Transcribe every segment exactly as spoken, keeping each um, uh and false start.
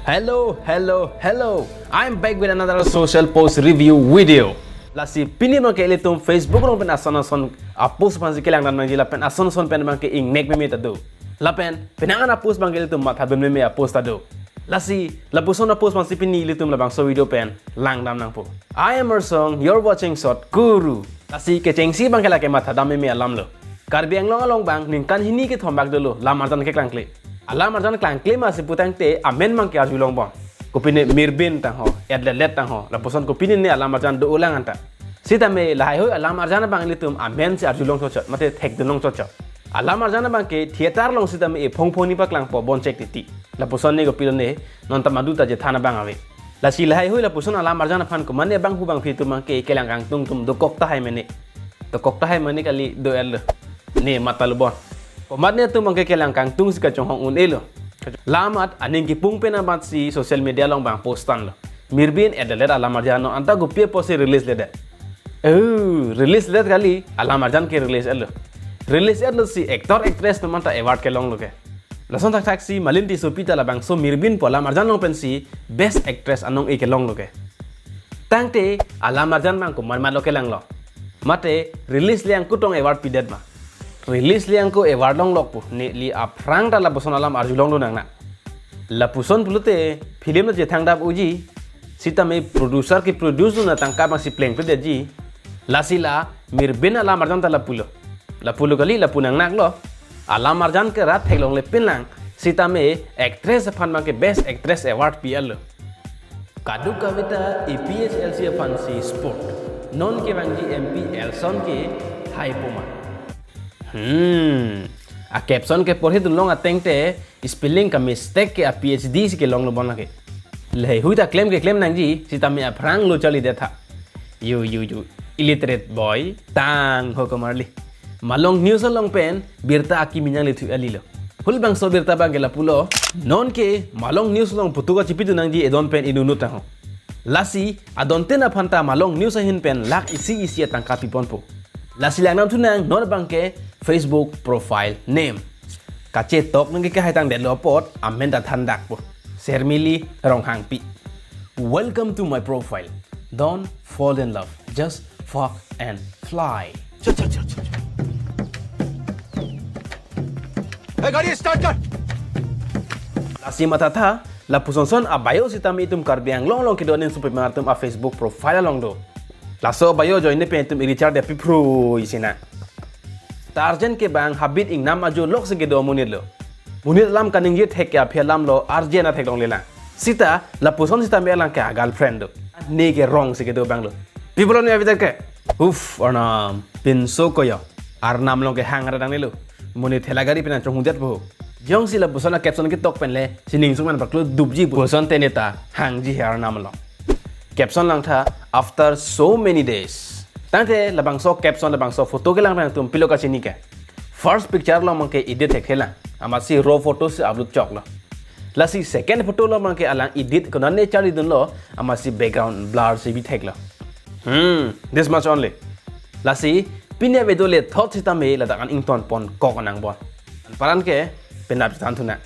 Hello, hello, hello. I'm back with another social post review video. Lasi pini abangke ilitum Facebook along pen ason ason a-post aphansi kelang dam nangji lapen ason ason pen abangke ingnek meme ta do. Lapen penang an a-post abangke ilitum mathadun meme a-post ta do. Lasi lapuson a-post aphansi pini ilitum labangso video pen lang dam nangpo. I am Arsong, you're watching Short Kuru. Lasi kechengsi abangke lake mathadam meme alam lo. Karbi Anglong along abang ningkan hini kethom bak dolo lam arjan keklangkle. Alam arjan klangkle masi putangte amen abangke arjulong bon. Kopine Mirbin tangho, Adelaide tangho, lapuson kopine ne alam arjan do-olang anta. Sitame lahaihui alam arjan abang ilitum amensi arjulong chotchot, mate thekdunlong chotchot. Alam arjan abangke theater along sitame ephong phongni paklangpo bonchek titi. Lapuson ne kopilo ne, non ta madu ta jethan abang ave. Lasi lahaihui lapuson alam arjan aphan komatne abang hu abang phi atum abangke kelang kangtung atum dokok tahai mene. Dokok tahai mene kali do-el lo. Ne matha lo bon. Komatne atum abangke kelang kangtungsi kachonghong un-e lo. Lamat aning kipung pen amatsi social media along abang post tanglo. Mirbin Adelaide alam arjan non anta kopi apotsi release ledet. Oh, release ledet kali, alam arjan ke release-et lo. Release-et lo si actor actress atum anta award kelong lo ke. Lason thakthaksi Malin Tissopi ta labangso Mirbin pu alam arjan along pensi Best Actress anong-e kelong lo ke. Tangte alam arjan abang komat mat lo kelanglo. Mate release le angku tong award pidet ma. Release le angku award longlok pu, neli aphrang ta lapuson alam arjulong do nang na. Lapuson pulote film ta chethang dap unji, sitame producer keproduce dun atangka abangsi plengpledetji. Lasi la Mirbin alam arjan ta lapulo. Lapulo kali, lapu nangnaklo. Alam arjan ke rat theklongle pinlang, sitame actress aphan abangke Best Actress Award pi-et lo. Kadokave ta A P H L C aphansi sport. Non kevangji M P Elson ke haipo ma. Hmm. A-caption ke porhidunlong atengte spelling ka-mistake ke a-P H D si kelong lo bon lake. Lahaihui ta klem keklem nangji, sitame aphrang lo charlidet tha. Yo, yo, yo. Illiterate boy. Tangho kamarli. Malong News along pen birta akimi nanglithu kali lo. Halabangso birta abangke lapulo. Non ke Malong News along putu kachipidun nangji edon pen inut inut tangho. Lasi adontin aphan ta Malong News ahin pen lakh isi isi atangka piponpo. Lasi lang dam thu nang, non abangke Facebook profile name. Kachetok nangke kehai tangdetlo apot amen ta thandakpo. Shermili Ronghangpi. Welcome to my profile. Don't fall in love. Just fuck and fly. Cha, cha, cha, cha, cha. Hey, gari start kar. Lasi mathatha, lapuson son a-bio sitame itum Karbi Anglong along kedo aning supi mar atum a-Facebook profile along do. Laso a-bio ajoine pen itum i-recharge de piphru isi na. Ta urgent ke bang habit ingnam ajo lok si kedo amonit lo. Monit alam kaningje thek ke aphi alam lo urgent athek longle lang. Sita lapuson sitame alang ke a-girlfriend do. Ne ke wrong si kedo abang lo. People on everything ke. Uff, Arnam. Pinso koyo. Arnam along ke hang ra dang ne lo. Monit thela gari pen chonghungdet po. Jongsi lapuson a-caption ketok pen le, sining sungman paklo dupji puson te ne ta hangji he Arnam along. Caption langtha, after so many days. Tangte labangso caption labangso photo kelang pen itum pilo kachini ke. First picture along abangke edit thekthelang. Amatsi raw photo si upload choklo. Lasi second photo along abangke alang edit konane charlidunlo, amatsi background blur si bitheklo. Hmm, this much only. Lasi pini a-video le thot sitame ladak an ington pon kok nang bon. Paran ke penap than thu nang.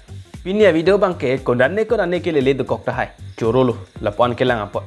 Pini a-video abangke konane konane ke lele dokok tahai. Chorolo, lapu-an kelang apot.